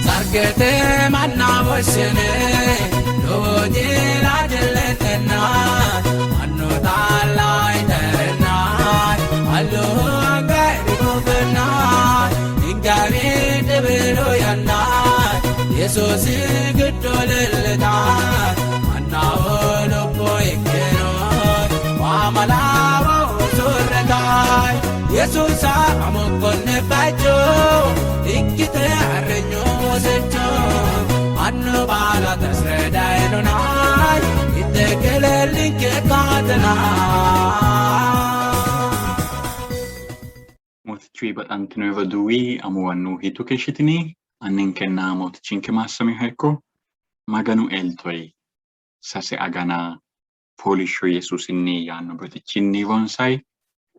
Sargete manna woshshine lowo jila jilletenna mannu taalla iterenna allu anga irikufenna ingawi dhibilu yanna Yesuusi giddo leellita mannaho lubbo ikkino waamalawo usurretaay Yesuusa amokkonne bacho ikkite arrenyo wosecho annu baala tasredaynonay ittekelellinke kaatena. Mootichu baxantino roduuwi amuwannu hiitto keeshshitini? Anninkenna Mootichinke maassamiha ikko. Maganu eltoyi sase agana fooliishsho Yesuusinni yaanno birxichinni ronsayi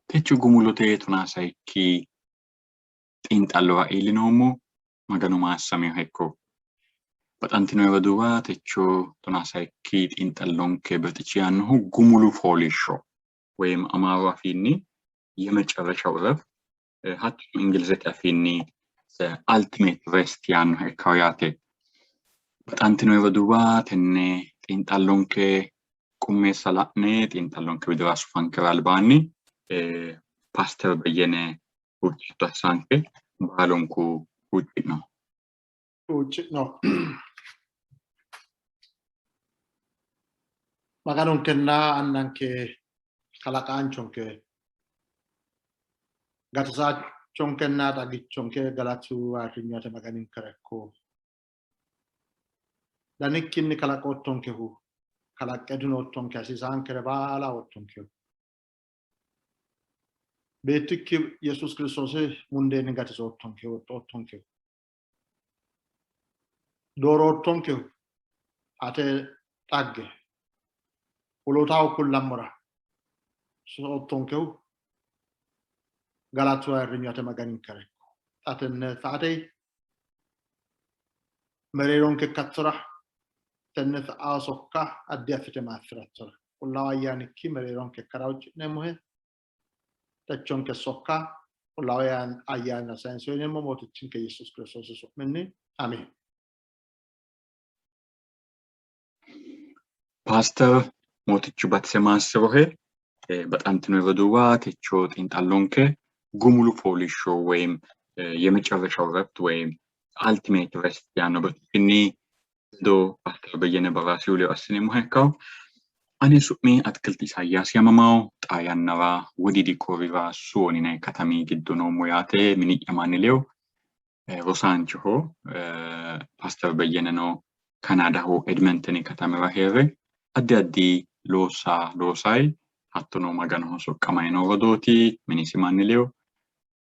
techo gumulote 12 xiinxallowa iillinoommo. Maganu maassamiha ikko. Baxantino roduuwa techo 13 xiinxallonke birxichi yaannohu gumulu fooliishsho woyim Amaaru afiinni የመጨረሻው እረፍት hattono Ingilizete afiinni ultimate rest yaannoha ikkawo yaate. Baxantino roduuwa tenne xiinxallonke qummeessa la'ne xiinxallonke widira sufankera albaanni Paaster Beyyene huuccatto assanke baalunku huucci'no. Huucci'no. Maganonkenna Annanke kalaqaanchonke gatisaachonkenna xagichonke galatu ayirrinyu ate Maganinkera ikko. Danikkinni kalaqoottonkehu kalaqqe dunoottonke hasiisaankere baala oottonkehu Beettikki Yesuus Kiristoosi mundeenni gatisoottonkehu woxxoottonkehu dooroottonkehu ate dhagge wolootaho kullammora soottonkehu galatu ayirrinyu ate Maganinkera ikko. Xa tenne saate mereeronke ikkattora tenne sa'aa sokka addi assite maassi'rattora Qullaawu Ayyaanikki mereeronke ikkara huucci'neemmohe. Techonke sokka Qullaawu Ayyaanira sayinse uyineemmo Mootichinke Yesuus Kiristoosi su'minni Ameen. Paaster Mootichu batise maassi'rohe. Baxantino roduuwa techo xiinxallonke gumulu fooliishsho woyim የመጨረሻው እረፍት ወይም አልቲሜት ረስት ያነው birxichinni ledo Paaster Beyyene Barraasihu ledo assineemmoha ikkawo. Ane su'mi Atikilti Isaayyaasi yaamamawo. Xaa yannara Wodiidi Koorira Suwon yinanni katami giddo noommo yaate mini'ya manni ledo rosaanchoho. Paaster Beyyeneno Kanaadaho Edmenteni katamira hee're addi addi loossa loosayi hattono Maganoho soqqamayi noo rodooti minisi manni ledo.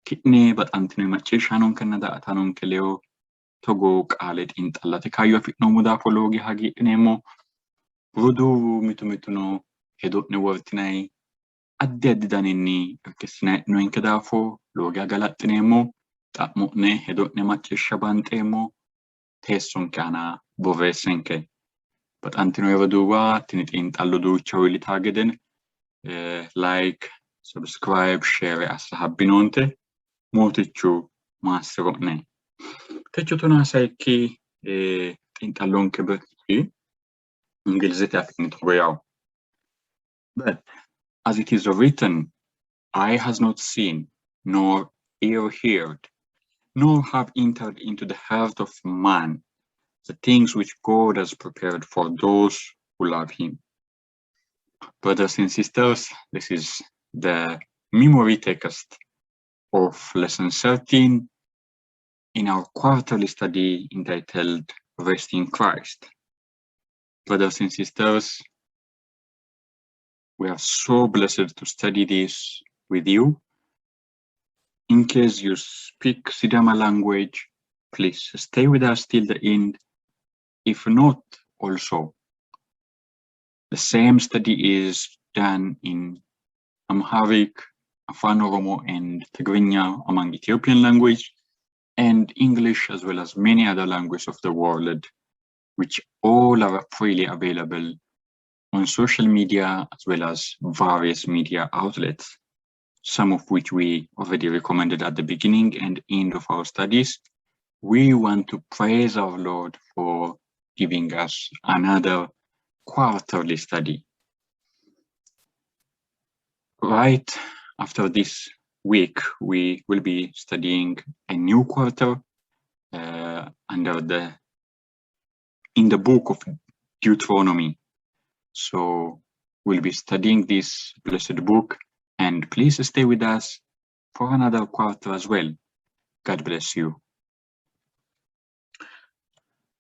Ki'ne baxantino macciishshaanonkenna daa''ataanonke ledo togoo qaale xiinxallate kaayyo afi'noommo daafo lowo geya hagiidhineemmo. Roduuwu mitu mituno hedo'ne wortinayi addi addi daninni irkissinanni daafo lowo geya galaxxineemmo. Xa'mo'ne hedo'ne macciishsha banxeemmo. Teessonke aana borreessenke. Baxantino roduuwa tini xiinxallo duucha iillitaa gede like, subscribe, share assa habbinoonte. Mootichu maassiro'ne. Techo 13 xiinxallonke birxichi Ingilizete afiinni togo yawo. But as it is written, eye has not seen, nor ear heard, nor have entered into the heart of man the things which God has prepared for those who love him. Brothers and sisters, this is the memory text of lesson 13 in our quarterly study entitled Rest in Christ. Brothers and sisters, we are so blessed to study this with you. In case you speak Sidama language, please stay with us till the end. If not, also, the same study is done in Amharic, Afan Oromo, and Tigrinya among Ethiopian language, and English, as well as many other languages of the world, which all are freely available on social media as well as various media outlets. some of which we already recommended at the beginning and end of our studies, we want to praise our Lord for giving us another quarterly study. Right after this week, we will be studying a new quarter under the in the book of Deuteronomy. So we'll be studying this blessed book, and please stay with us for another quarter as well. God bless you.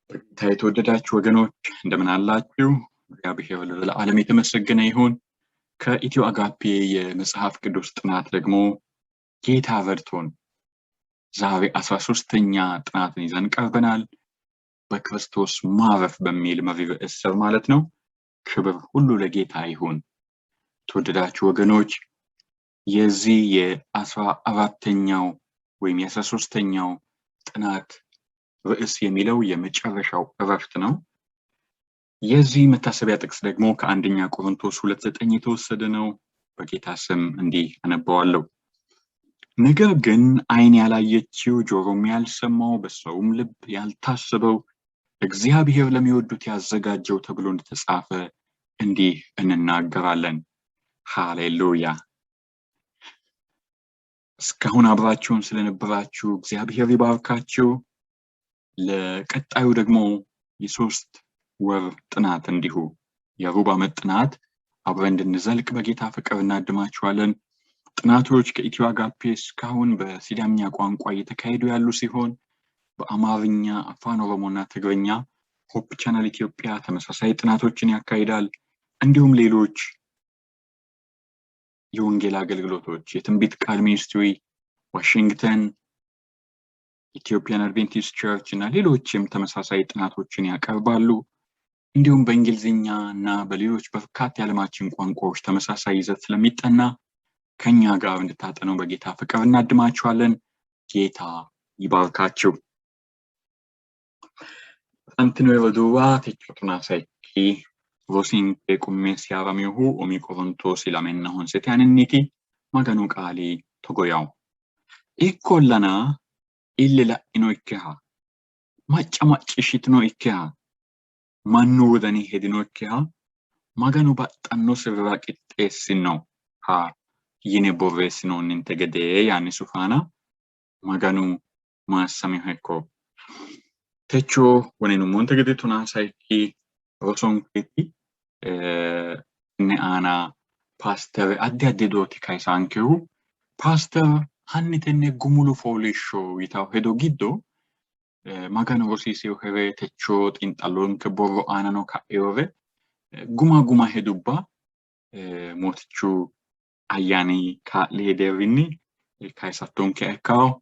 በጌታ የተወደዳችሁ ወገኖች፣ እንደምን አላችሁ? እግዚአብሔር ለዘለዓለም የተመሰገነ ይሁን። ከኢትዮ አጋፔ የመጽሐፍ ቅዱስ ጥናት ደግሞ ጌታ ረድቶን ዛሬ 13ኛ ጥናትን ይዘን ቀርበናል። በክርስቶስ ማረፍ በሚል መሪ ርዕስ ስር ማለት ነው። ክብር ሁሉ ለጌታ ይሁን። ተወደዳችሁ ወገኖች፣ የዚህ የ14ተኛው ወይም የ13ተኛው ጥናት ርዕስ የሚለው የመጨረሻው እረፍት ነው። የዚህ መታሰቢያ ጥቅስ ደግሞ ከአንደኛ ቆሮንቶስ 2:9 የተወሰደ ነው። በጌታ ስም እንዲህ አነበዋለሁ። ነገር ግን ዓይን ያላየችው፣ ጆሮም ያልሰማው፣ በሰውም ልብ ያልታሰበው እግዚአብሔር ለሚወዱት ያዘጋጀው ተብሎ እንደተጻፈ እንዲህ እንናገራለን። ሃሌሉያ! እስካሁን አብራችሁን ስለነበራችሁ እግዚአብሔር ይባርካችሁ። ለቀጣዩ ደግሞ የ3 ወር ጥናት፣ እንዲሁ የሩብ ዓመት ጥናት አብረን እንድንዘልቅ በጌታ ፍቅር እናድማችኋለን። ጥናቶች ከኢትዮ አጋፔ እስካሁን በሲዳምኛ ቋንቋ እየተካሄዱ ያሉ ሲሆን በአማርኛ፣ አፋን ኦሮሞ እና ትግርኛ Hope Channel ኢትዮጵያ ተመሳሳይ ጥናቶችን ያካሂዳል። እንዲሁም ሌሎች የወንጌል አገልግሎቶች የትንቢት ቃል Ministry፣ ዋሽንግተን Ethiopian Adventist Church እና ሌሎችም ተመሳሳይ ጥናቶችን ያቀርባሉ። እንዲሁም በእንግሊዝኛ እና በሌሎች በርካታ የዓለማችን ቋንቋዎች ተመሳሳይ ይዘት ስለሚጠና ከኛ ጋር እንድታጠኑ በጌታ ፍቅር እናድማችኋለን። ጌታ ይባርካችሁ። Baxantino roduuwa, techo 16 rosinke qummeessi haaraminohu umi Qorontoosi 2:9 aaninniiti. Maganu qaali togo yawo: Ikkollana ille la'inokkiha, macca macciishshitinokkiha, mannu wodani hedinokkiha Maganu baxxannosirira qixxeessinoha yine borreessinoonninte gede yaanni sufaana. Maganu maassamiha ikko. Techo wonenummonte gede 16 rosonkeeti. Tenne aana paaster addi addi hedooti kayisaankehu. Paaster, hanni tenne gumulu fooliishsho yitawo hedo giddo Maganu rosiisinohere, techo xiinxallonke borro aanano ka'eore guma guma hedubba Mootichu ayyaani kaa'lihe deerrinni kayisattonkeha ikkawo.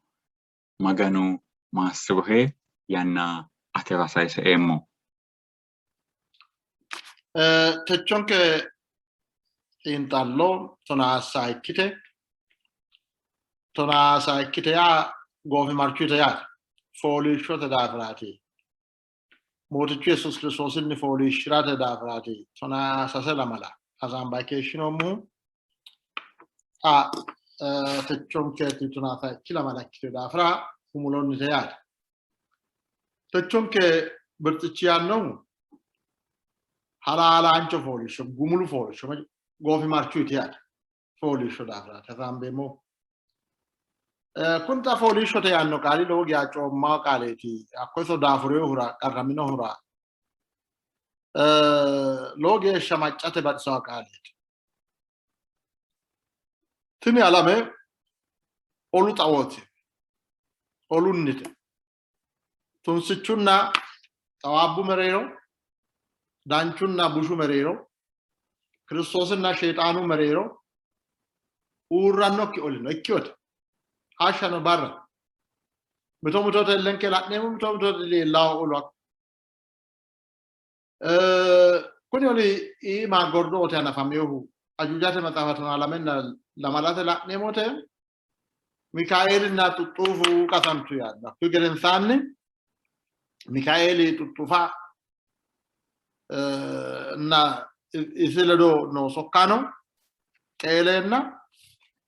Maganu maassirohe, yanna atera sayise eemmo. Techonke xiinxallo 16te. 16te yaa goofimarchuyite yaate, fooliishshote daafiraati. Mootichu Yesuus Kiristoosinni fooliishshirate daafiraati. 13 lamala hasaambayi keeshshinoommohu xa techonkeeti 16 lamala ikkitino daafira gumulonnite yaate. Techonke birxichi yaannohu halaalaancho fooliishsho, gumulu fooliishsho, goofimarchuyite yaate, fooliishsho daafiraati hasaambeemmohu. Kuni xa fooliishshote yaanno qaali lowo geya coommawo qaaleeti. Hakko iso daafurinohura, qarraminohura lowo geeshsha maccate baxisawo qaaleeti. Tini alame olu xawooti, olunnite. Tunsichunna xawaabbu mereero, danchunna bushu mereero, Kiristoosinna Sheexaanu mereero uurrannokki oli no. Ikkiyote hashshano barra mito mitote illenke la'neemmo, mito mitote leellawo olu. Kuni oli iima gordoote hanafaminohu Ajuujate maxaafa 12nd la'neemmote Mikaeelinna xuxxuufu qasantu yaanno. Hakkuyi gedensaanni Mikaeeli xuxxufa na isi ledo noo sokkaano qeeleenna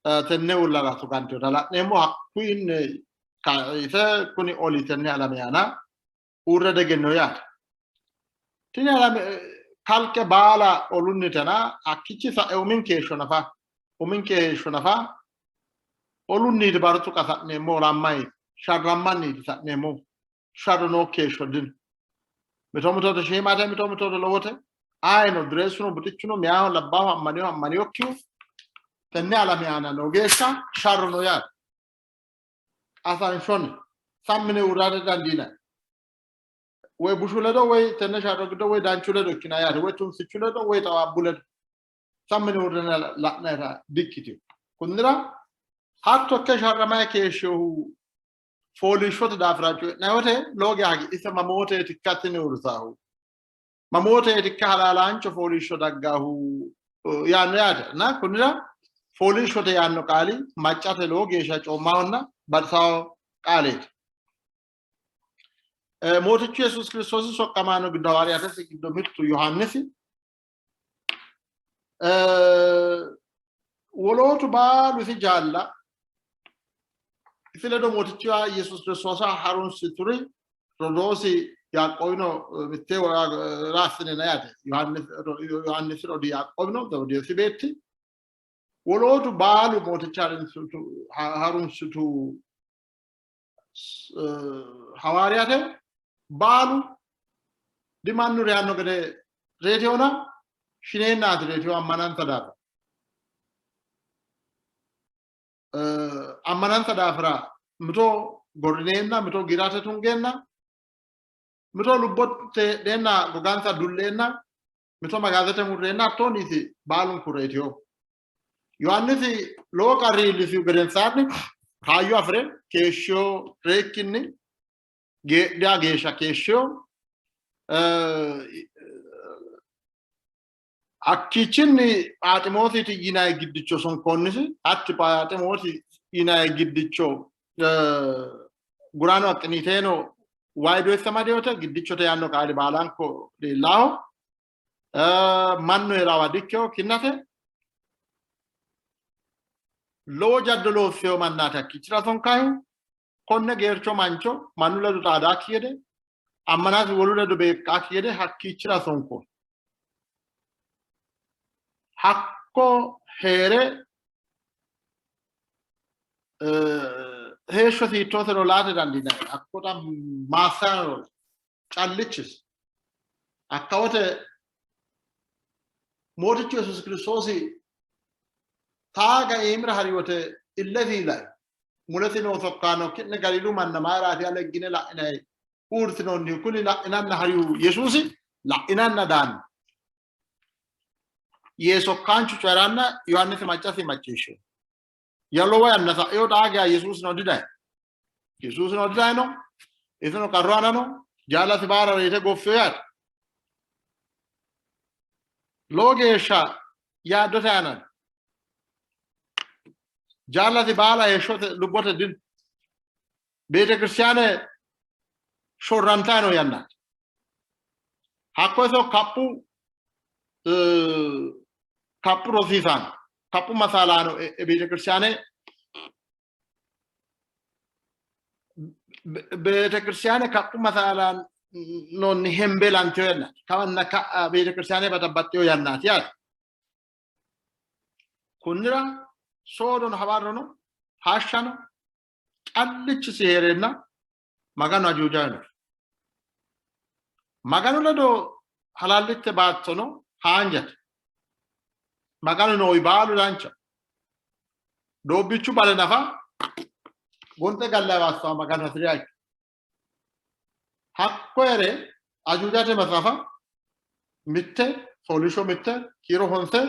Tenne uullara tugantinota la'neemmo. Hakkuyinni kayise kuni oli tenne alame aana uurre degennino yaate. Tini alame kalqe baala olunnitena hakkiichi sa'e uminke heeshsho nafa uminke heeshsho nafa olunniiti barru tuqa sa'neemmo olammanniiti sharrammanniiti sa'neemmo sharro nookki heeshsho dino. Mito mitote shiimate mito mitote lowote ayino dureessuno buxichuno meyaaho labbaahu ammaninohu ammaninokkihu tenne alame aana noo geeshsha sharro no yaate. Qasanshonni sammine uurrate dandiinanni. Woy bushu ledo woy tenne sharro giddo woy danchu ledo ikkinanni yaate woy tunsichu ledo woy xawaabbu ledo sammine uurrine la'nayita dikkitino. Kunnira hatto ikke sharramayi keeshshinohu fooliishshote daafira coyi'nanni wote lowo geya hagiidhite mamooteetikka tini uurritaahu mamooteetikka halaalaancho fooliishsho daggaahu yaanno yaate na kunnira fooliishshote yaanno qaali maccate lowo geeshsha coommahonna baxisawo qaaleeti. Mootichu Yesuusi Kiristoosi soqqamaano giddo hawaariyaatesi giddo mittu Yohaannisi wolootu baalu isi jaalla isi ledo Mooticha Yesuusi Kiristoosa harunsituri rodoosi Yaaqoobino mitte raassinena yaate. Yohaannisi rodii Yaaqoobino Zebidewoosi beetti wolootu baalu Mooticha harunsitu hawaariyaate baalu dimannu reyanno gede reetewona shineennaati reetewo ammanansa daafira. Ammanansa daafira mito gorrineenna mito giirate tungeenna mito lubbote heedheenna gogansa dulleenna mito magaazete murreenna hattoonniiti baalunku reetewo. Yohaannisi lowo qarri iillisihu gedensaanni kaayyo afi're keeshshino reyikkinni geedha geeshsha keeshshino. Hakkiichinni Phaaximoosiiti yinanni giddicho sonkoonnisi. Hatti Phaaximoosi yinanni giddicho guraano haqqiniiteeno wayi doyisse amadinote. Giddichote yaanno qaali baalanko leellaaho. Mannu hee'raawa dikkino kinnate. Lowo jaddo loossino mannaati hakkiichira sonkayihu. Konne geercho mancho mannu ledo xaadaakki gede, ammanasi wolu ledo beeqqaakki gede hakkiichira sonko. Hakko hee're heeshshosi hiittootero laate dandiinanni. Hakko xa maassano callichisi. Hakkawote Mootichu Yesuusi Kiristoosi taaga iimira hari wote illesi lai. Mulesi noo sokkaano, Ki'ne Galiilu manna mayiraati ale higgine la'inanni uurritinoonnihu? Kuni la'inanna harihu Yesuusi la'inanna daanno yee sokkaanchu coyi'ranna Yohaannisi maccasi macciishshino. Ya lowo yanna sa'ino, xaa geya Yesuusino didayi. Yesuusino didayino, isino qarru aana no, jaallasi baala reyite gooffino yaate. Lowo geeshsha yaaddote aana no. Jaallasi baala heeshshote lubbote dino. Beetekiristiyaane shorrantanni noo yannaati. Hakko iso kaphu kaphu rosiisaano, kaphu masaalaano beetekiristiyaane beetekiristiyaane kaphu masaalaanonni hembeelantino yannaati. Kawanna ka'a beetekiristiyaane baxabbaxxino yannaati yaate. Kunnira soodono hawarrono hashshano callichisi hee'reenna Maganu ajuujanno. Maganu ledo halallitte baattono haanjate. Maganu noowi baalu dancha. Doobbichu bale nafa gonxe gallanniwa assanno Maganu hasi'riha ikkiro. Hakko hee're ajuujate maxaafa mitte fooliishsho mitte kiiro honse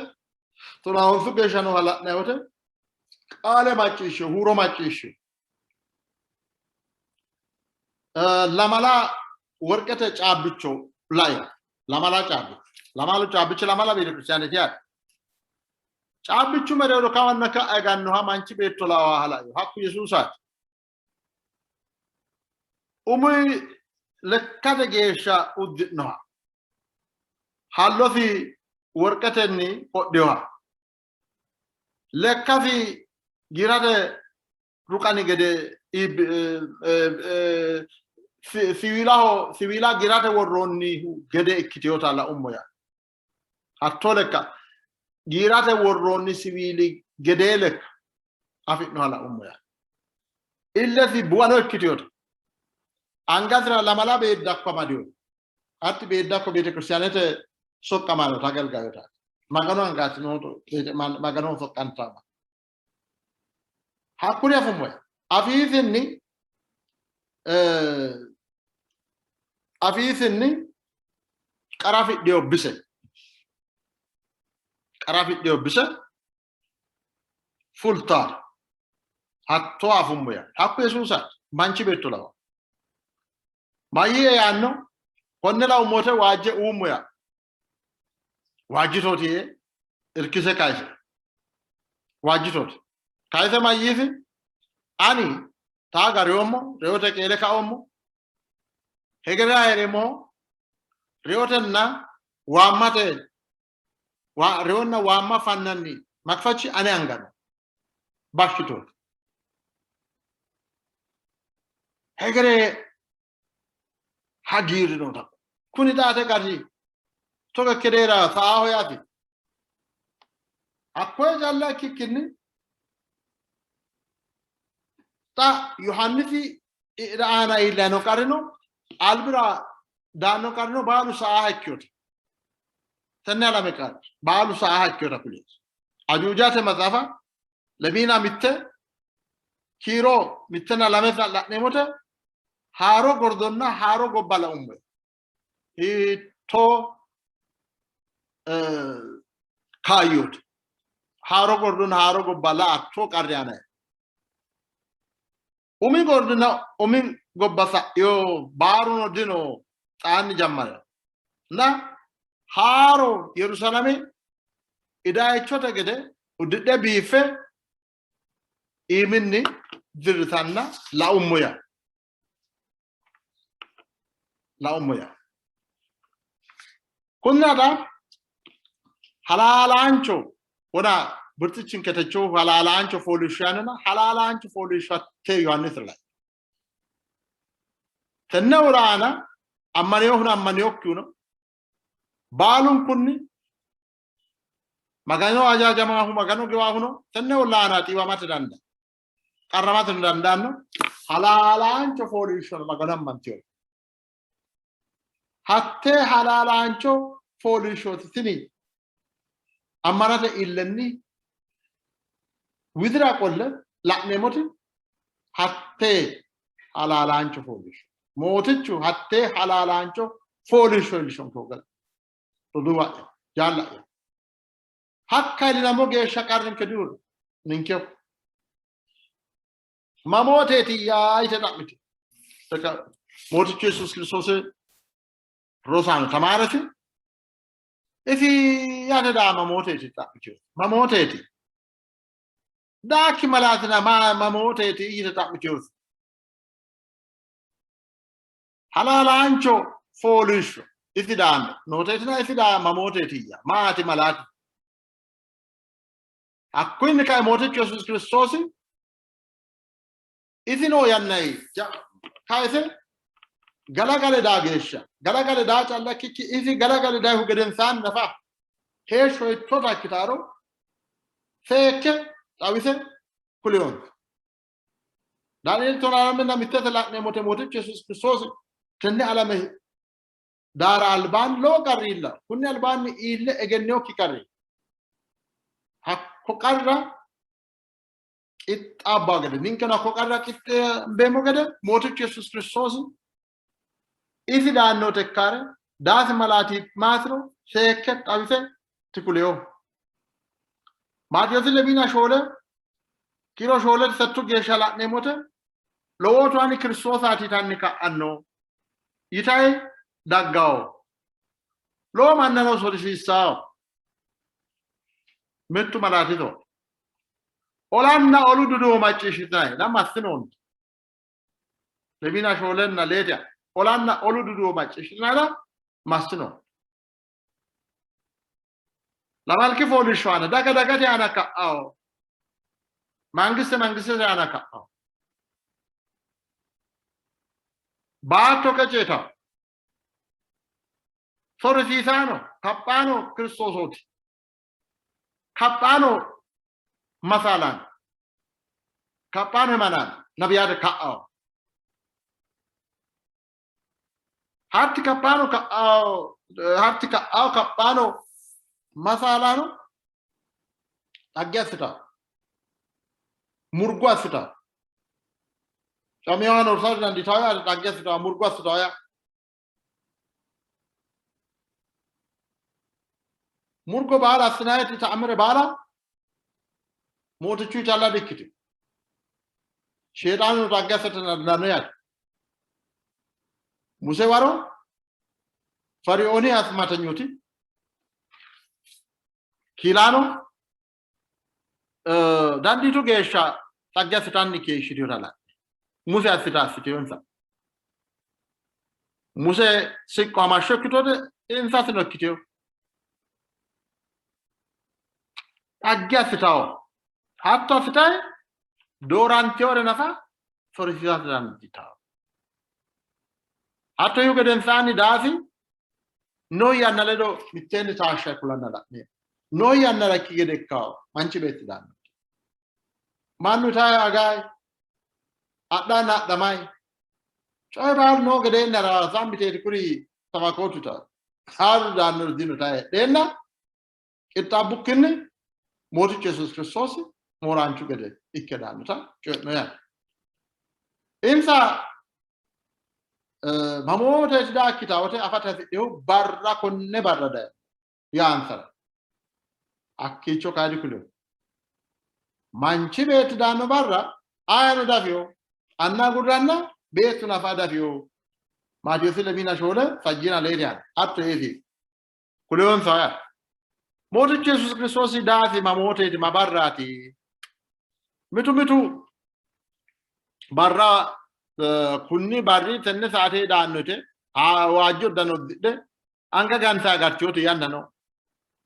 tonaa honsu geeshsha nooha la'nanni wote qaale macciishshe huuro macciishshe lamala worqete caabbicho lai lamala caabbicho lamalu caabbichi lamala beetekiristiyaaneti yaate caabbichu mereero kawanna ka'a higannoha manchi beetto lawaha laino hakku Yesuusaati Umi lekkate geeshsha uddi'noha, hallosi worqetenni qodhinoha, lekkasi Giirate ruqani gede siwiilaho siwiila giirate worroonnihu gede ikkitinota laummo yaa. Hattoo lekka giirate worroonni siwiili gedee lekka afi'noha laummo yaa. Illesi buwano ikkitinota angasira lamala beeddakko amadino. Hatti beeddakko beetekiristaanete soqqamaanote agelgayotaati. Maganu angaati nooto Maganoho soqqantanno. Hakkuri afummo afiisinni afiisinni qara afidhino bise qara afidhino bise fultaata hattoo afummo yaa hakku Yesuusaati manchi beetto lawa mayyee yaanno konne laummote waajje uummo yaa waajjitooti yee irkise kayise waajjitooti kayise mayyiisi ani taaga reyoommo reyote qeele kaoommo hegerera hee'reemmoho reyotenna waammate reyonna waamma fannanni makifachi ane anga no bashshitooti hegere hagiirri noota kuni xaate qarri togo ikke deera sa'aaho yaate hakkoye calla ikkikkinni xa Yohaannisi aana iillanno qarrino albira daanno qarrino baalu sa'aaha ikkinota tenne alame qarri baalu sa'aaha ikkinota kuleeti. Ajuujate maxaafa lemiina mitte kiiro mittenna lame la'neemmote haaro gordonna haaro gobba laummo. Hiittoo kaayyooti? Haaro gordonna haaro gobba la''atto qarri aana. Umi gordonna umi gobba sa'ino baaruno dino xaanni jammare. Na haaro Yerusaalame idayichote gede uddidhe biiffe iiminni dirritanna laummo yaa. Laummo yaa. Kunnira halaalaancho wona birxichinke techohu halaalaancho fooliishsho yaannona halaalaancho fooliishsho hatte Yohaannisira lai. Tenne wora aana ammaninohuno ammaninokkihuno baalunkunni Magano hajajamaahu Magano giwaahuno tenne olla aana xiiwamate danda qarramate dandaanno halaalaancho fooliishshono Magano ammantino. Hattee halaalaancho fooliishshooti tini ammanate illenni widira qolle la'neemmoti hattee halaalaancho fooliishsho. Mootichu hattee halaalaancho fooliishsho iillishonke hoogate. Roduuwa'ya, jaalla'ya, hakka iillinammo geeshsha qarrinke diurro ninkeho. Mamooteetiyya yite xa'mite. Mootichu Yesuus Kiristoosi rosaano tamaaresi isi yaate daa mamooteeti xa'mite. Mamooteeti? Daakki malaatina mamooteeti yite xa'miteyosi. Halaalaancho fooliishsho isi daanno nooteetina isi daa mamooteetiyya? Maati malaati? Hakkuyinni kae Mootichu Yesuusi Kiristoosi isi noo yannai kayise galagale daa geeshsha galagale daa calla ikkikki isi galagale dayihu gedensaanni nafa heeshsho hiittoota ikkitaaro seekke xawise kuliyonke. Daanieeli tonaa mittete la'neemmote Mootichu Yesuusi Kiristoosi tenne alame daara albaanni lowo qarri iilla kunni albaanni iille egenninokki qarri hakko qarra qixxaabba gede ninkeno hakko qarra qixxeembeemmo gede Mootichu Yesuusi Kiristoosi isi daanno tekkaare daasi malaati maatiro seekke xawise tikuleyo. Maatiyoosi lemiina shoole kiiro shoole settu geeshsha la'neemmote lowootu ani Kiristoosaati yitanni ka'anno yitayi daggawo. Lowo mannano sorisiissawo. Mittu malaatito. Olanna olu duduwo macciishshitinanni na massinoonte. Lemiina shoolenna leete olanna olu duduwo macciishshitinanni massinoonte. Lamalki fooliishsho aana daga dagate aana ka'ao. Mangiste mangistete aana ka'anno. Baatto qeceetawo. Sorisiisaano, kaphaano Kiristoosooti. Kaphaano masaalaano, kaphaano himanaano, nabiyaate ka'ao. Hatti kaphaano ka'ao, hatti ka'ao kaphaano masaalaano dhagge assitawo. Murgo assitawo. Camiyawan horsaa dandiitawo yaate dhagge assitawo, murgo assitawo yaa. Murgo baala assinayiti ta'amire baala mootichu calla dikkitino. Sheexaanuno dhagge assate dandaanno yaate. Muse waro Feriooni asmatanyooti kiilaano dandiitu geeshsha xagge assitanni keeshshitinota la'ne Muse assita assitinonsa. Muse siqqo hamashsho ikkitote insasino ikkitino. Xagge assitawo. Hatto assitayi doorantewore nafa sorisiisate dandiitawo. Hatto yihu gedensaanni daasi noo yanna ledo mitteenni taashsha kulanna la'neemmo. Noo yannara ikki gede ikkawo manchi beetti daanno. Mannu itayi agayi, adhanna adhamayi, coyi baalu noo gedeenni hara sambiteeti kuri sawakootu itawo. Haaru daannori dino itayi heedheenna qixxaabbukkinni Mootichu Yesuusi Kiristoosi mooraanchu gede ikke daannota coyi'no yaate. Insa mamooteeti daakkita wote afate hasidhinohu barra konne barra dayi yaansara hakkiicho kayi dikulino. Manchi beetti daanno barra ayeno dafiyo, anna agurranna beettu nafa dafiyo. Maatiyoosi lemiina shoole sajjiina leeti yaate. Hatto yeeti kuleyonsa yaate. Mootichu Yesuusi Kiristoosi daasi mamooteeti ma barraati? Mitu mitu barra kunni barri tenne saate daanno yite waajjo uddano uddidhe anga gante agartinote yanna no.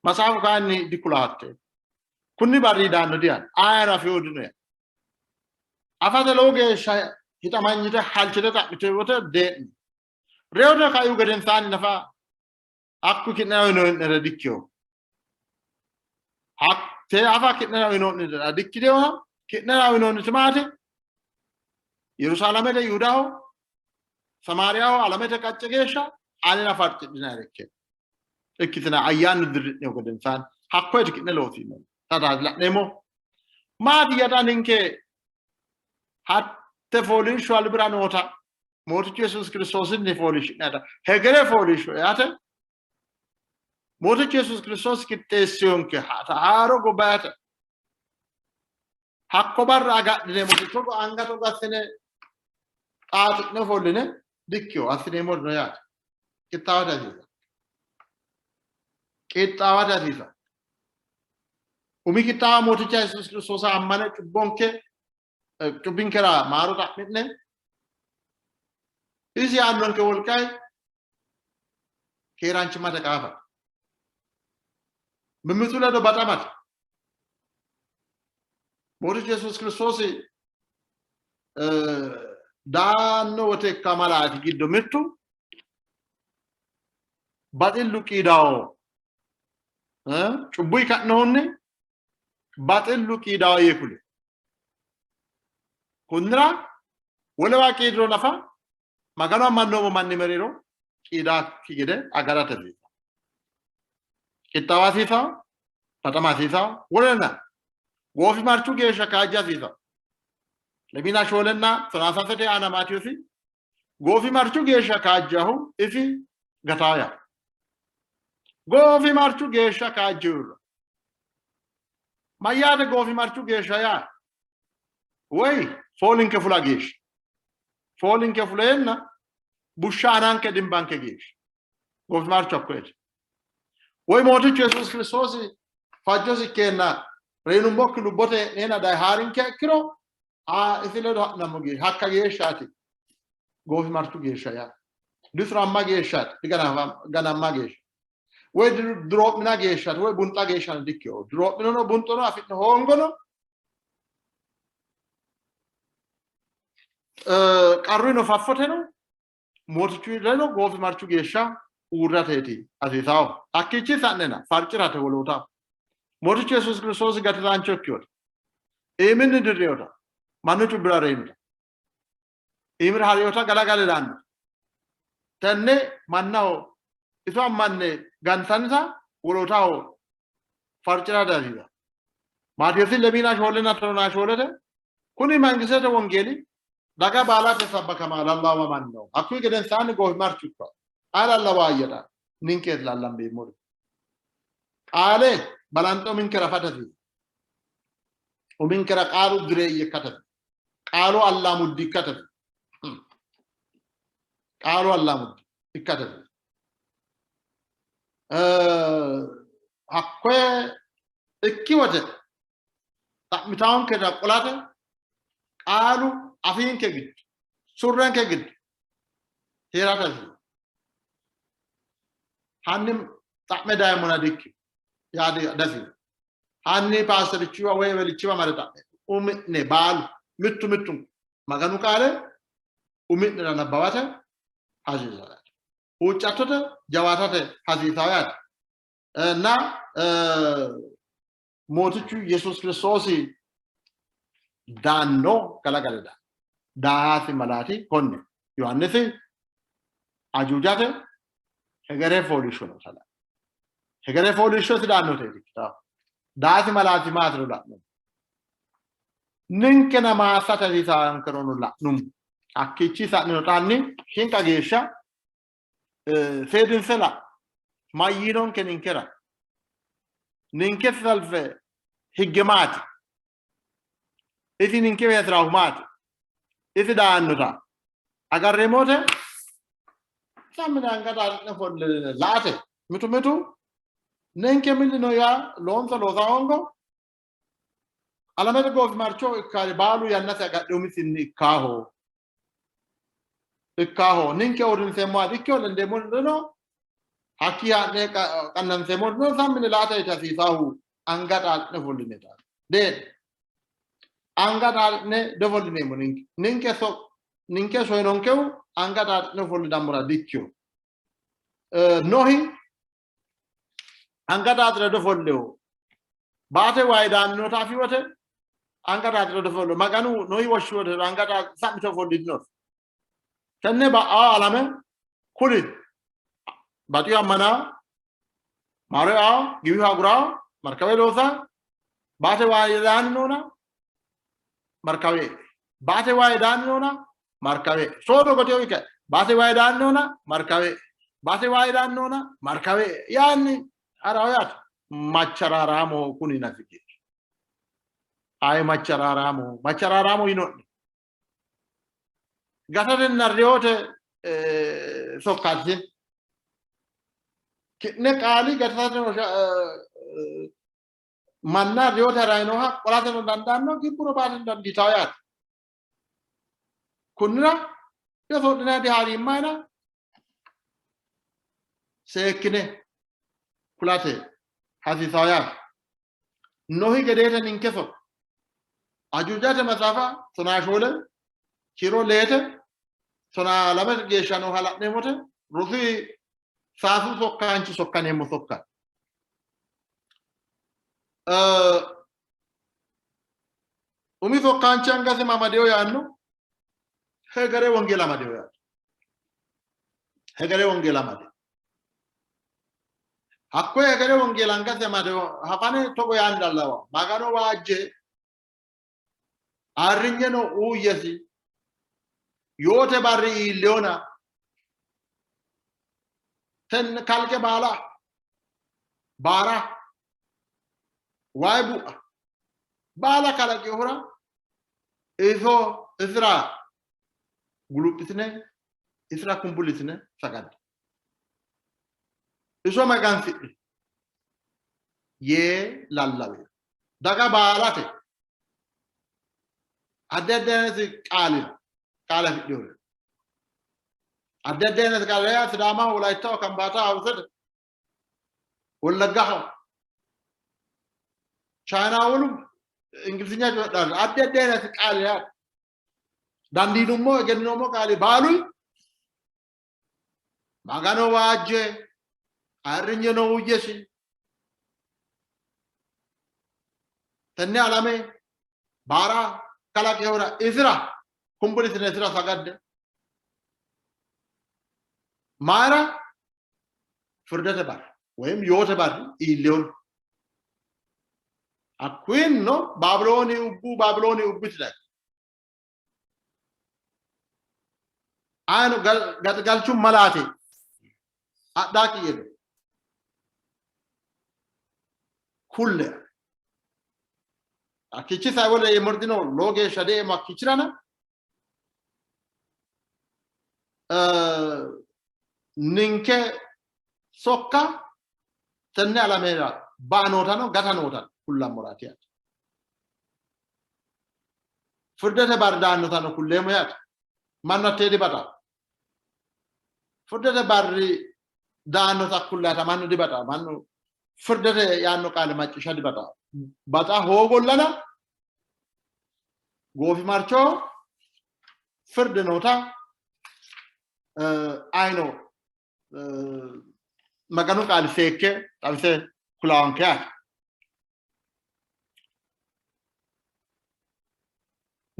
Matsaafu kayinni dikula hatte. Kunni barri daanno diyaanno. Ayino afino dino yaanno. Afate lowo geeshsha hixamanyite halchite xa'mite wote dee'ni. Reyote kaihu gedensaanni nafa hakku ki'nera uyinoonni'nere dikkino. Hatte afa ki'nera uyinoonni'nere dikkitinoha ki'nera uyinoonniti maati? Yerusaalamete, Yihudaho, Samaariyaho, alamete qacce geeshsha anera farcidhinannire ikke ikkitina ayyaanu dirri'nihu gedensaanni hakkoyeti ki'ne loosino. Tataati la'neemmo. Maati yada ninke hatte fooliishsho albira noota Mootichu Yesuusi Kiristoosinni fooliishshi'nannita hegere fooliishsho eate Mootichu Yesuusi Kiristoosi qixxeessiyonke haaro gobba eate hakko barra agadhineemmo togo anga togo assine xaaxi'ne ofolline dikkiyo assineemmori no yaate. Qixxaawate hasiisa. Qixxaawate hasiisa. Umi qixxaawa Mooticha Yesuusi Kiristoosa ammane cubbonke cubbinkera maaro xa'mi'ne isi aannonke wolqay keeraanchimmate qaafate. Mimmitu ledo baxamate. Mootichu Yesuusi Kiristoosi daanno wote ikka malaati giddo mittu baxillu qiidawo cubbuyi ka'nohunni baxillu qiidawo yee kuli. Kunnira wolewa qiidiro nafa Magano ammannoommo manni mereero qiidaakki gede agarate hasiisanno. Qixxaawa hasiisanno, baxama hasiisanno, wolena goofimarchu geeshsha kaajja hasiisanno. Lemiina shoolenna tonaa sasete aana Maatiyoosi goofimarchu geeshsha kaajjahu isi gataaya. Goofimarchu geeshsha kaajjihurra. Mayyaate goofimarchu geeshsha yaa? Woy foolinke fula geeshsha. Foolinke fuleenna bushsha ananke dimbanke geeshsha. Goofimarchu hakkoyeti. Woy Mootichu Yesuusi Kiristoosi fajjosi ikkeenna reyinummokki lubbote hee'neenna daye haarinkeha ikkiro isi ledo ha'nammo geeshsha hakka geeshshaati goofimarchu geeshsha yaa. Disuramma geeshshaati diganamma geeshsha. Woy duroo'mina geeshshaati woy bunxa geeshshano dikkino. Duroo'minono bunxono afi'no hoongono. Qarruno faffoteno mootichu ledo goofimarchu geeshsha uurrateeti hasiisawo. Hakkiichi sa'nena farci'rate wolootaho. Mootichu Yesuusi Kiristoosi gatisaancho ikkinota, iiminni dirrinota, mannu cubbira reyinota, iimira ha'rinota galagale daannota, tenne mannaho iso ammanne gantannita wolootaho farci'ra dihasiisanno. Maatiyoosi lemiina shoolenna tonaa shoolete kuni mangistete wongeeli daga baalate sabbakama lallawamanno. Hakkuyi gedensaanni goofimarchu ikkanno. Ayi lallawaayya ninkeeti lallambeemmori. Qaale balanxe uminkera afate hasiisanno. Uminkera qaalu dureeyye ikkate hasiisanno. Qaalu allaamuddi ikkate hasiisanno. Qaalu allaamuddi ikkate hasiisanno. Hakkoye ikki wote xa'mitaanketa qolate qaalu afiinke giddo surrenke giddo hee'rate hasiisanno. Hanni xa'me dayemmona dikki yaa dihasiisanno. Hanni paasterichiwa woy ewelichiwa mare xa'me umi'ne baalu mittu mittunku Maganu qaale umi'nera nabbawate hasiisanno. Huuccattote jawaatate hasiisanno yaate. Na Mootichu Yesuus Kiristoosi daanno galagale daanno. Daasi malaati konne. Yohaannisi ajuujate hegere fooliishsho noota la'no. Hegere fooliishsho isi daannote ikkitawo. Daasi malaati maatiro la'nummo. Ninkena maassate hasiisaankerono la'nummo. Hakkiichi sa'nino xaanni shinqa geeshsha seedinse la'no. Mayyiinonke ninkera? Ninke salfe higge maati? Isi ninkewi hasi'raahu maati? Isi daannota agarreemmote sammi anga xaaxi'ne ofolle la''ate mitu mitu ninke milli yaa loonso loosa hoongo alamete goofimarcho ikkaari baalu yannasi agadhe umisinni ikkaaho ikkaaho ninke uurrinseemmoha dikkino lendeemmori dino hakkii haa'ne qannanseemmori dino sammine laate hasiisaahu anga xaaxi'ne ofolline deedhe anga xaaxi'ne diofollineemmo ninke ninke so ninke soyinonkehu anga xaaxi'ne ofollinammora dikkino Nohi anga xaaxire difollino baate wayi daannota afi wote anga xaaxire difollino Maganu Nohi woshshi wote anga sammi yite ofollitino tenne ba'ao alame kuli baxiyo ammana maaro eao giwihu agurao markawe loosa baate wayi daanni noona markawe baate wayi daanni noona markawe soodo goteyo ikke baate wayi daanni noona markawe baate wayi daanni noona markawe yaanni harawo yaate macharaaraamo kuni nafiki ayi macharaaraamo macharaaraamo yino'ne gatatenna reyote sokkaati. Ki'ne qaali gatisateno manna reyote harayinoha qolateno dandaanno, gibburo baateno dandiitawo yaate. Kunnira yosoodhinanni dihaariimmayina seekkine kulate hasiisawo yaate. Nohi gedeete ninke sokka. Ajuujate maxaafa 14 kiiro leete 12 geeshsha nooha la'neemmote rosu saasu sokkaanchi sokkaneemmo sokka. Umi sokkaanchi angasi amadeyo yaanno hegere wongeela amadeyo yaanno. Hegere wongeela amade. Hakkoye hegere wongeela angasi amade hafane togo yaanni lallawa. Magano waajje ayirrinyeno uuyyesi yoote barri iilleyona tenne kalqe baala baara wayi bu'a baala kalaqinohura iso isira guluphitine isira kumbulitine sagadde iso magansidhe yee lallawino. Daga baalate addi addi ayinati qaali no, qaale afidhinore. Addi addi ayinati qaale yaa Sidaamaho, Wolayittaho, Kambaataho, Hawusate, Wollaggaho, Chayinaho, wolu Ingilizinya coyidhanno addi addi ayinati qaali yaate. Dandiinummo egenninoommo qaali baalu Magano waajje ayirrinyeno uyyesi. Tenne alame baara kalaqihura isira kumbulisine isira sagadde. Mayira firdete barri woyim yoote barri iillihona. Hakkuyinnino Baabilooni ubbu, Baabilooni ubbiti dayi. Ayino gaxigalchu malaate adhaakki gede kulle. Hakkiichi sai wole yeemmori dino, lowo geeshsha deeemmo hakkiichirana. Ninke sokka tenne alamera ba'a nootano gata nootano kullammoraati yaate. Firdete barri daannotano kulleemmo yaate. Mannu hattee dibaxanno. Firdete barri daannota kullaata mannu dibaxanno. Mannu firdete yaanno qaale macciishsha dibaxanno. Baxa hoogollana goofimarchoho firde noota ayino Maganu qaali seekke xawise kulaanke yaate.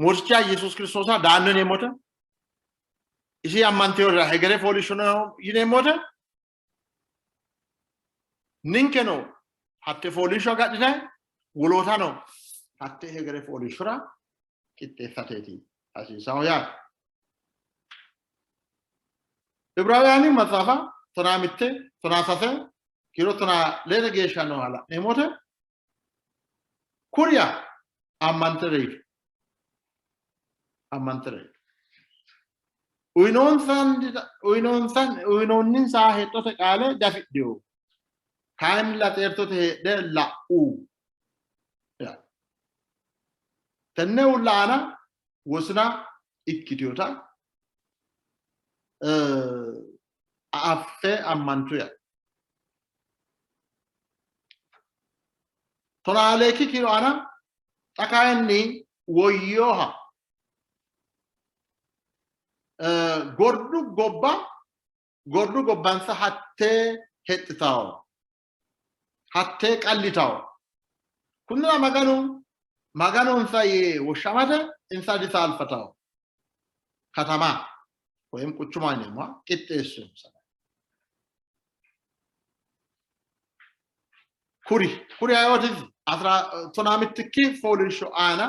Mooticha Yesuus Kiristoosa daanno yineemmote isi ammanteyorira hegere fooliishsho no yineemmote ninkeno hatte fooliishsho agadhine wolootano hatte hegere fooliishshora qixxeessateeti hasiisaho yaate. Ibraawuyaani maxaafa 15 13 kiiro 12 geeshsha nooha la'neemmote kuriya ammante reyitu. Ammante reyitu. Uyinoonninsa hexxote qaale diafidhino. Kayinnilla xeertote heedhe la'u. Tenne uulla aana wosina ikkitinota affe ammantu yaate. Tonaa leekki kiiro aana xa kayinni woyyooha gordu gobba gordu gobbansa hattee hexxitawo hattee qallitawo. Kunnira Maganu Maganonsa yee woshshamate insa disaalfatawo. Katama woyim quchuma yineemmoha qixxeessinonsa. Kuri kuri ayeooti? Asira tonaa mittikki fooliishsho aana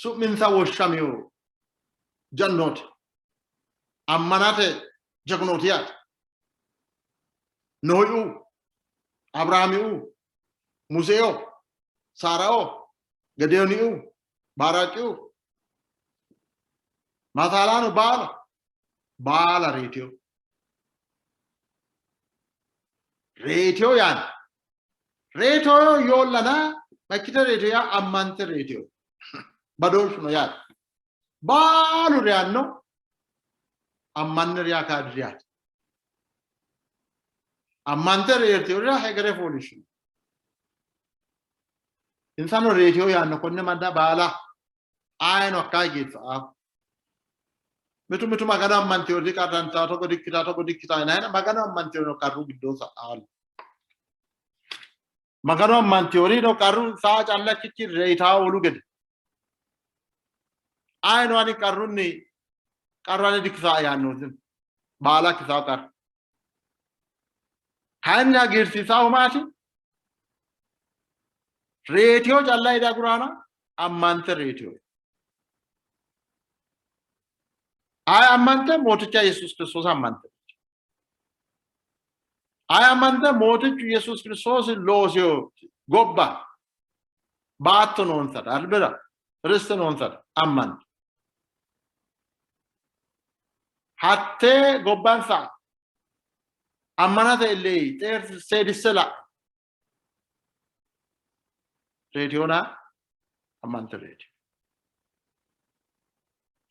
su'minsa woshshamino jannooti. Ammanate jagnooti yaate. Nohiu, Abiraamiu, Museo, Saarao, Gedeyooniu, Baaraaqiu, masaalaano baala baala reyitino. Reyitino yaani reyitino yoollana makkite reyitino yaa ammante reyitino badooshshu no yaate. Baalu reyanno ammanne reya kaadi reyaate. Ammante reyitinorira hegere fooliishsho. Insano reyitino yaanno konne manna baala ayino hakkaa hige Mitu mitu Magano ammantinori diqarrantanno, togo dikkitanno, togo dikkitanno yinanna Magano ammantinori qarru giddoo sa'anno. Magano ammantinori no qarru saa calla ikkikki reyitaa wolu gede. Ayino ani qarrunni qarru ane dikisaa yaanno baala kisaa qarru. Kayinni hagiirsiisaahu maati? Reetiyo calla hidha guraana ammante reetiyo. Ayi ammante Mooticha Yesuus Kiristoos ammante. Ayi ammante Mootichu Yesuus Kiristoos loosiyo gobba baatto noonsata albira riste noonsata ammante. Hattee gobbansa ammanate illeyi xeerti seedisse la'e reetiyona ammante reeti.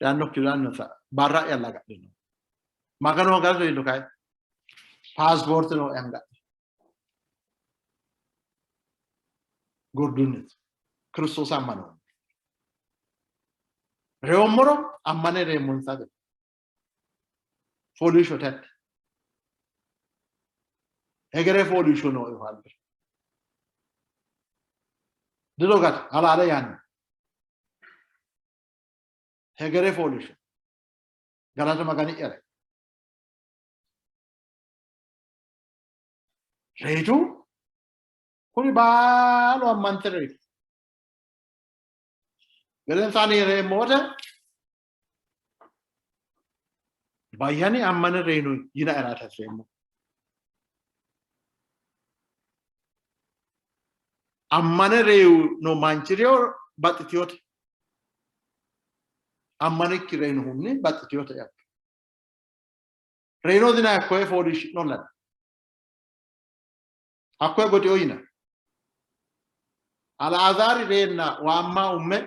Yaannokki yaannonsa barra'ya lagadhino. Maganoho galto yino kayi paaspoorte noo anga'ne. Gordunnitti Kiristoosi ammanoommo. Reyommoro ammane reemmonsa gede. Fooliishshote hatte. Hegere fooliishsho nooehu albira. Didogate halaale yaanno. Hegere fooliishsho. Galata Magani'yara. Reyitu kuri baalu ammante reyitu. Gedensaanni reemmo wote bayyani ammane reyino yinaeraati hasi'reemmo. Ammane reyino manchi reyo baxxitinote. Ammanikki reyinohunni baxxitinote yaate. Reyino dina hakkoye fooliishshi'nollana. Hakkoye goxino yina. Alaazaari reenna waamma umme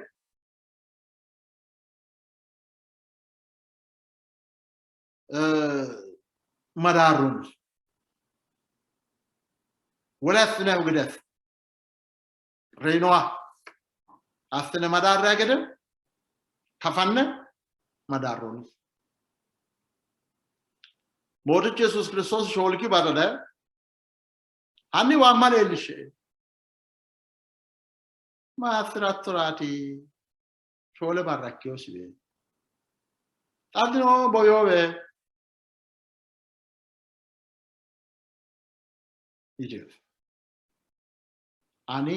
madaarroonni. Wole assinannihu gede assi. Reyinoha assine madaarranni gede kafanne madaarroonni. Mootichu Yesuusi Kiristoosi shoolki barra daye hanni waamma leellishshe. Ma assi'rattoraati? Shoole barra ikkinosiwe. Xaddino boyoowe yitinosi. Ani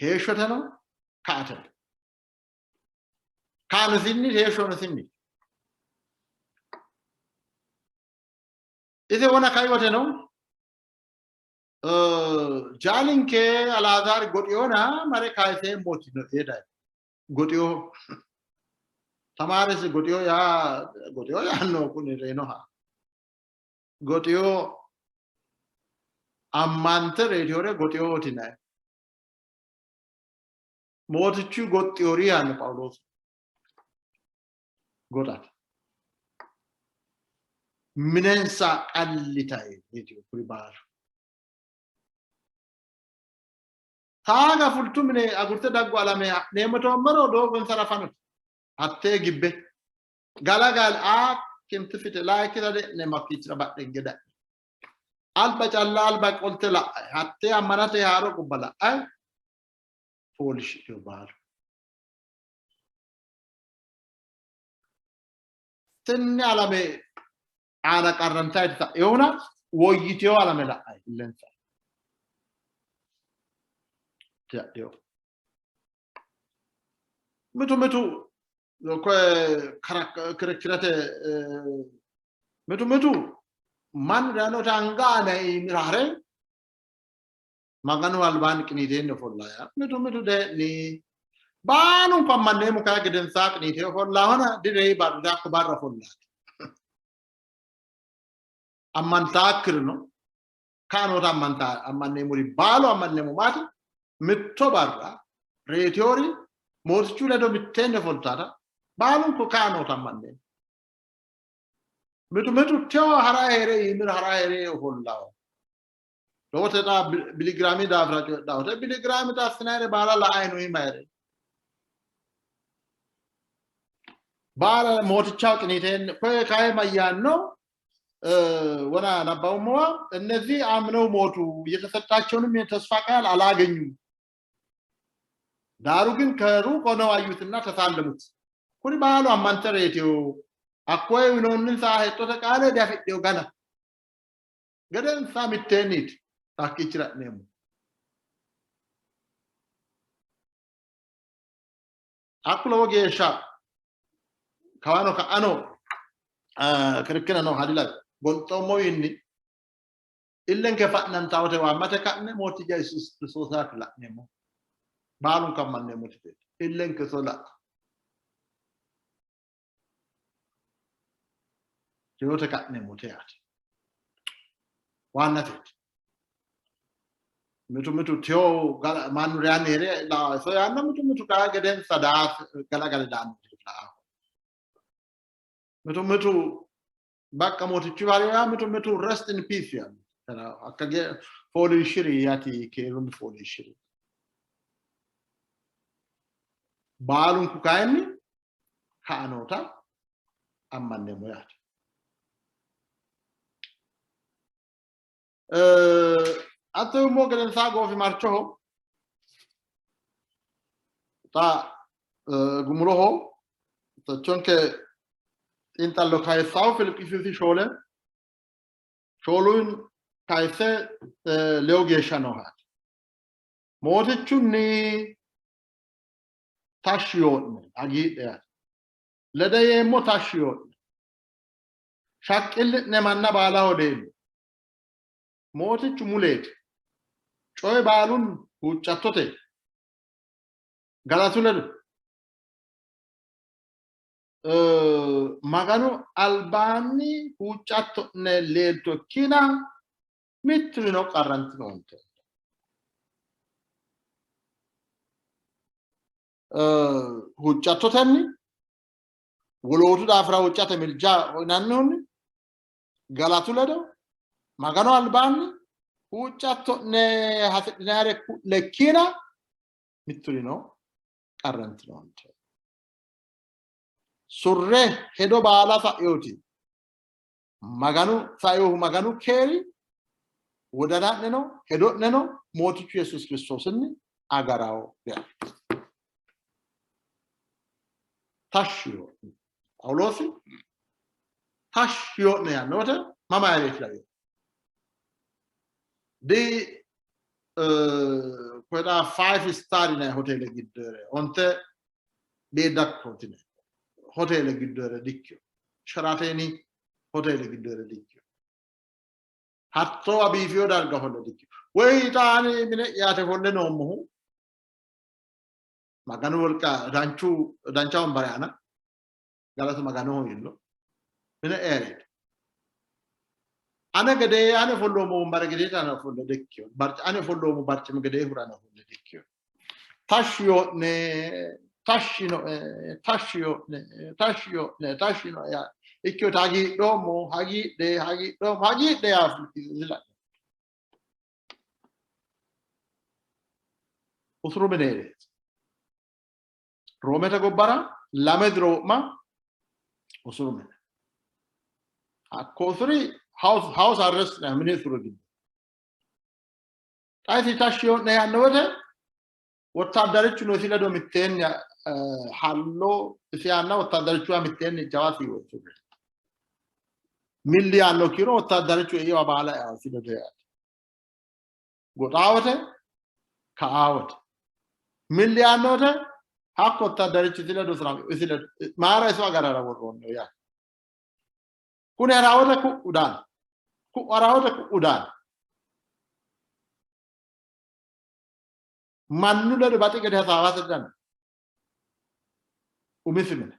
heeshshoteno ka''ateno. Kaanosinni heeshshonosinni. Ise wona kaiwoteno jaalinke Alaazaari goxiyona mare kayiseemmoti no yee dayi. Goxiyo tamaaresi goxiyo yaa goxiyo yaanno kuni reyinoha. Goxiyo ammante reyitiyore goxiyooti yinanni. Mootichu goxxiyori yaanno Phaawuloosi. Goxate. Minensa qallitayi reyitiyo kuri baalu. Taaga fultu mine agurte daggu alame ha'neemmo toommero doogonsara fanote. Hattee gibbe. Galagal a kintifite laayikkita de'ne makkiichira badhenge da'ne. Alba calla alba qolte la'ay. Hattee ammanate haaro gobba la'ay. Foolishidhino baalu. Tenne alame aana qarrantayti sa'inohuna woyyitino alame la'ay illensa. Diadhino. Mitu mitu kirikirete mitu mitu mannu dayinota anga aana iimira hare Maganu albaanni qiniiteenni ofolla yaa mitu mitu dee'ni baalunku ammanneemmo kaya gedensaa qiniitee ofollaahona direyi barri hakko barra ofollaati. Ammantaakkirino kaanoota ammanta ammanneemmori baalu ammanneemmo maati mitto barra reetiyori mootichu ledo mitteenni ofoltaata baalunku kaanoota ammanneemmo. Mitu mitu tewo hara hee're iimira hara hee're ofollaho. Lowote xa biligiraami daafira coyidhawote biligiraami xa assinayire baala la'ayi no iima hee're. Baala mootichaho qiniiteenni koye kaye mayyaanno ወና ናባውመዋ እነዚህ አምነው ሞቱ፣ የተሰጣቸውንም የተስፋ ቃል አላገኙም። ዳሩ ግን ከሩቅ ሆነው አዩትና ተሳለሙት። ኩኒ ባሉ አማንተ ሬቲዮ አኮይ ዊኖንንሳ ሄጦተ ቃለ ዲያፊዴው ገና ገደንሳ ሚቴኒት ታኪችራ ኔሙ Hakku lowo geeshsha kawano ka'ano kirikira noo hadilawi gonxoommowiinni illenke fa'nantawote waammate ka'ne Mooticha Yesuus Kiristoosaati la'neemmo. Baalunku ammanneemmoti illenke iso la'a. Reyote ka'neemmote yaate. Waannateeti. Mitu mitu teyo mannu reyanni hee're lao iso yaanno, mitu mitu kaa gedensa daa galagale daanno lao. Mitu mitu bakka mootichu bariyaa yaa mitu mitu rest in peace yaanno. Akka fooliishshiri yaati keerunni fooliishshiri. Baalunku kayinni ka'a noota ammanneemmo yaate. Hatto yummo gedensaa goofimarchoho xa gumuloho techonke xiinxallo kayissawo Filiphisiyusi shoole shoolun kayisse leyo geeshsha noohaati. Mootichunni tashshi yoo'ne hagiidhe yaate. Lede yeemmo tashshi yoo'ne. Shaqqilli'ne manna baalaho leello. Mootichu muleeti. Coye baalun huuccattote galatu ledo Maganu albaanni huuccatto'ne leelto ikkina mitturino qarrantinoonte. Huuccattotenni wolootu daafira huuccate milja uyinannihunni galatu ledo Maganu albaanni huuccatto'ne hasidhinannire ku'le ikkina mitturino qarrantinoonte. Surre hedo baala sa'inooti Maganu sainohu Maganu keeri wodana'neno hedo'neno Mootichu Yesuusi Kiristoosinni agarawo yaate. Tashshi yoo'ne. Phaawuloosi tashshi yoo'ne yaanno wote mama hee'reeti lawiyo? Di koyxa five star yinanni hoteele giddo hee're onte beeddakkooti hoteele giddo hee're dikkino. Sherateeni hoteele giddo hee're dikkino. Hattoowa biifiyo darga ofolle dikkino. Woy xa ani mine'yaate ofolle noommohu Maganu wolqa danchu dancha wombare aana galatu Maganoho yiino mine hee'reeti. Ane gedee ane ofolloommo wombare gedeeta ane ofolle dikkino. Ane ofolloommo barcimi gedeehura ane ofolle dikkino. Tashshi yoo'ne tashshi noe tashshi yoo'ne tashshi yoo'ne tashshi noe yaa ikkino hagiidhoommo hagiidhe hagiidhoommo hagiidhe yaa dila'ne. Usuru mine hee'reeti. Roomete gobbara lame diro wo'ma usuru mine. Hakko usuri house arrest mini usuru giddo. Xa isi tashshi yoo'ne yaanno wote wottaaddarichu no isi ledo mitteenni hallo isi yaanna wottaaddarichuwa mitteenni jawa siiwo usurre. Milli yaanno kiiro wottaaddarichu eiwa baala eao isi ledo yaate. Goxaa wote ka'aa wote milli yaanno wote hakko wottaaddarichi isi ledo isi ledo maara iso agarara worroonniho yaate. Kuni ha'raa wote ku'u daanno. Ku'u ha'raa wote ku'u daanno. Mannu ledo baxi gede hasaawate danno. Umisi mine.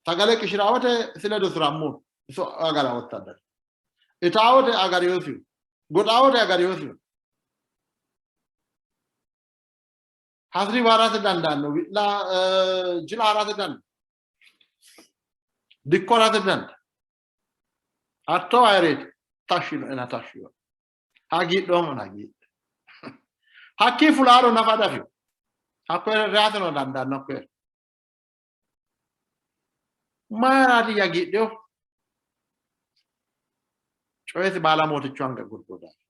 Sagale qishiraa wote isi ledo surammo iso agara wottadari. Itaa wote agariyosihu. Goxaa wote agariyosihu. Hasiri waarate dandaanno. Wi'la jila harate dandaanno. Dikko harate dandaanno. Hattoo ayireeti tashshi noena tashshi yoo. Hagiidhoommo hagiidhe. Hakkii fulaaro nafa dafino. Hakko reyateno dandaanno hakko Mayiraati hagiidhino? Coyesi baala mootichu anga gurgurdaati.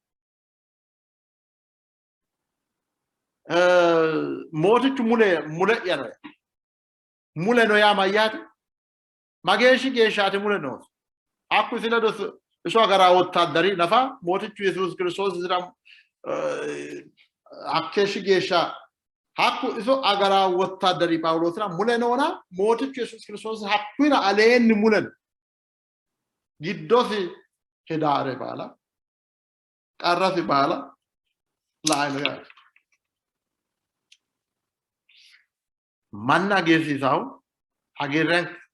Mootichu mule mule'ya no. Mule no yaa mayyaate? Mageeshshi geeshshaati mule noosi? Hakku isi ledo iso agara wottaaddari nafa Mootichu Yesuusi Kiristoosi isira hakkeeshshi geeshsha hakku iso agara wottaaddari Phaawuloosira mule noona Mootichu Yesuusi Kiristoosi hakkuyira aleenni mule no. Giddosi hedaare baala qarrasi baala laino yaate. Manna hagiirsiisahu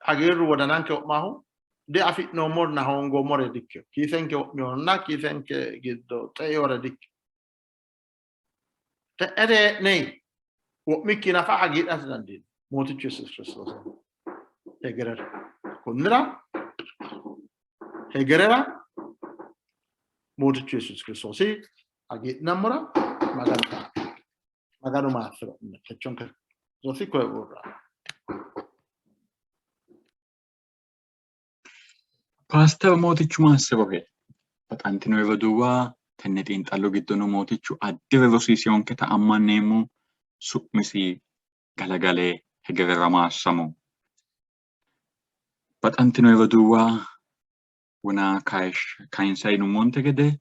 hagiirru wodananke wo'mahu diafi'noommorna hoongoommore dikkino. Kiisenke wo'mihonna kiisenke giddo xeihore dikkino. Te'e hee'ne wo'mikki nafa hagiidhate dandiino Mootichu Yesuusi Kiristoosi hegerera. Konnira hegerera Mootichu Yesuusi Kiristoosi hagiidhinammora Maganu kaa'lo. Maganu maassi'ro'ne. Techonke rosi koye uurra. Paaster Mootichu maassirohe. Baxantino roduuwa, tenne xiinxallo giddono Mootichu addire rosiisionketa ammanneemmo. Su'misi galagale hegerera maassamo. Baxantino roduuwa, wona kayinsa yinummonte gede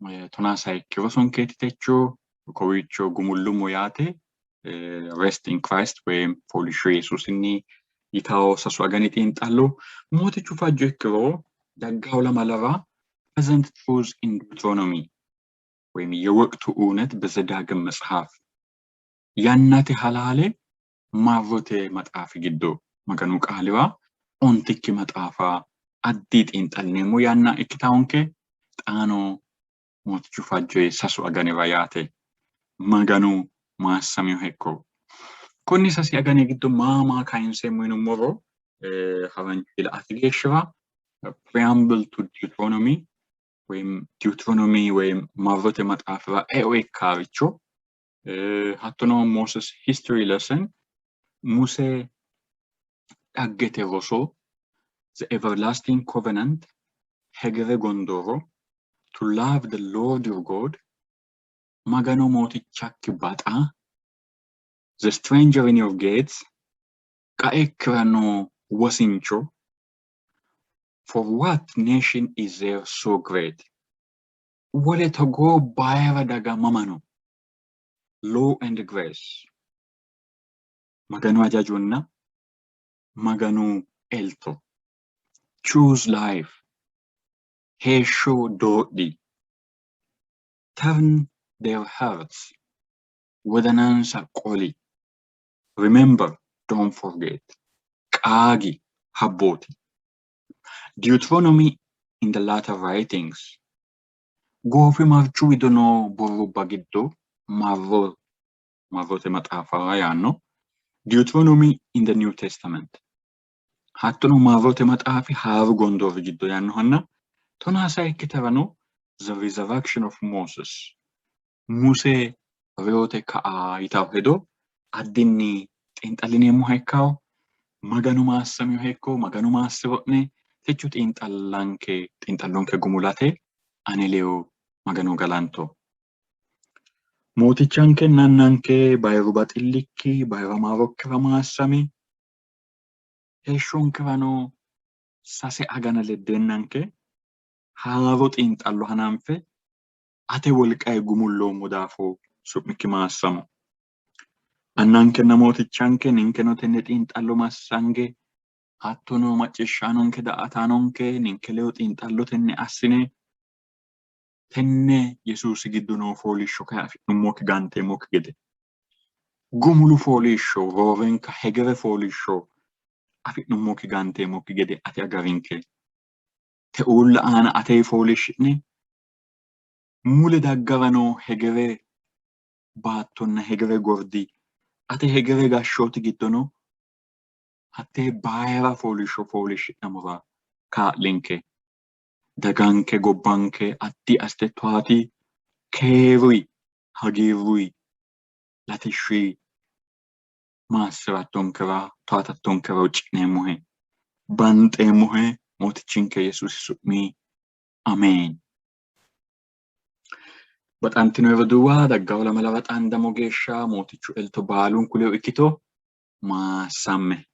17 rosonkeeti techo kowiicho gumullummo yaate. Rest in Christ woyim fooliishsho Yesuusinni yitawo sasu agani xiinxallo Mootichu fajjo ikkiro daggawo lamalara Present Truth in Deuteronomy ወይም የወቅቱ እውነት በዘዳግም መጽሐፍ yannate halaale marrote maxaafi giddo Maganu qaaliwa ontikki maxaafa addi xiinxallineemmo yanna ikkitawonke xaano Mootichu fajjoye sasu aganira yaate. Maganu maassaminoha ikko. Konni sasi agani giddo maa maa kayinseemmo yinummoro harancho la''ate geeshshira Preamble to Deuteronomy ወይም Deuteronomy ወይም marrote maxaafira eo ikkaaricho, hattono Moses History Lesson, Muse dhaggete roso, The Everlasting Covenant, hegere gondooro, To Love the Lord Your God, Magano Mootichakki baxa, The Stranger in Your Gates, qaekkira noo wosincho, For What Nation Is There So Great, wole togoo bayira daga mama no? Law and Grace, Maganu hajajonna Maganu elto, Choose Life, heeshsho doodhi, Turn Their Hearts, wodanansa qoli, Remember, Don't Forget, qaagi, habbooti, Deuteronomy in the Latter Writings, goofimarchu wido noo borrubba giddo marro marrote maxaafara yaanno, Deuteronomy in the New Testament, hattono marrote maxaafi haaru gondoori giddo yaannohanna 17kitarano The Resurrection of Moses, Muse reyote ka'a yitawo hedo addinni xiinxallineemmoha ikkawo. Maganu maassaminoha ikko, Maganu maassiro'ne. Techo xiinxallanke xiinxallonke gumulate ane leyo Maganu galanto. Mootichankenna Annanke, bayiru baxillikki, bayira maarokkira maassami. Heeshshonkerano sase agana leddeennanke haaro xiinxallo hananfe ate wolqayi gumulloommo daafo su'mikki maassamo. Annankenna Mootichanke, ninkeno tenne xiinxallo massange, hattono macciishshaanonke, daa''ataanonke ninke ledo xiinxallo tenne assine tenne Yesuusi giddo noo fooliishsho kayi afi'nummokki ganteemmokki gede, gumulu fooliishsho, roorenka hegere fooliishsho afi'nummokki ganteemmokki gede ati agarinke. Te uulla aana atee fooliishshi'ne mule daggara noo hegere baattonna hegere gordi, ate hegere gashshooti giddono hattee bayira fooliishsho fooliishshi'nammora kaa'linke. Daganke, gobbanke addi assite towaati, keeruyi, hagiirruyi, latishshuyi maassi'rattonkera, towaatattonkera huucci'neemmohe. Banxeemmohe Mootichinke Yesuusi su'mi, ameen. Baxantino roduuwa, daggawo lamalara xaandamo geeshsha Mootichu elto baalunku ledo ikkito. Maassamme.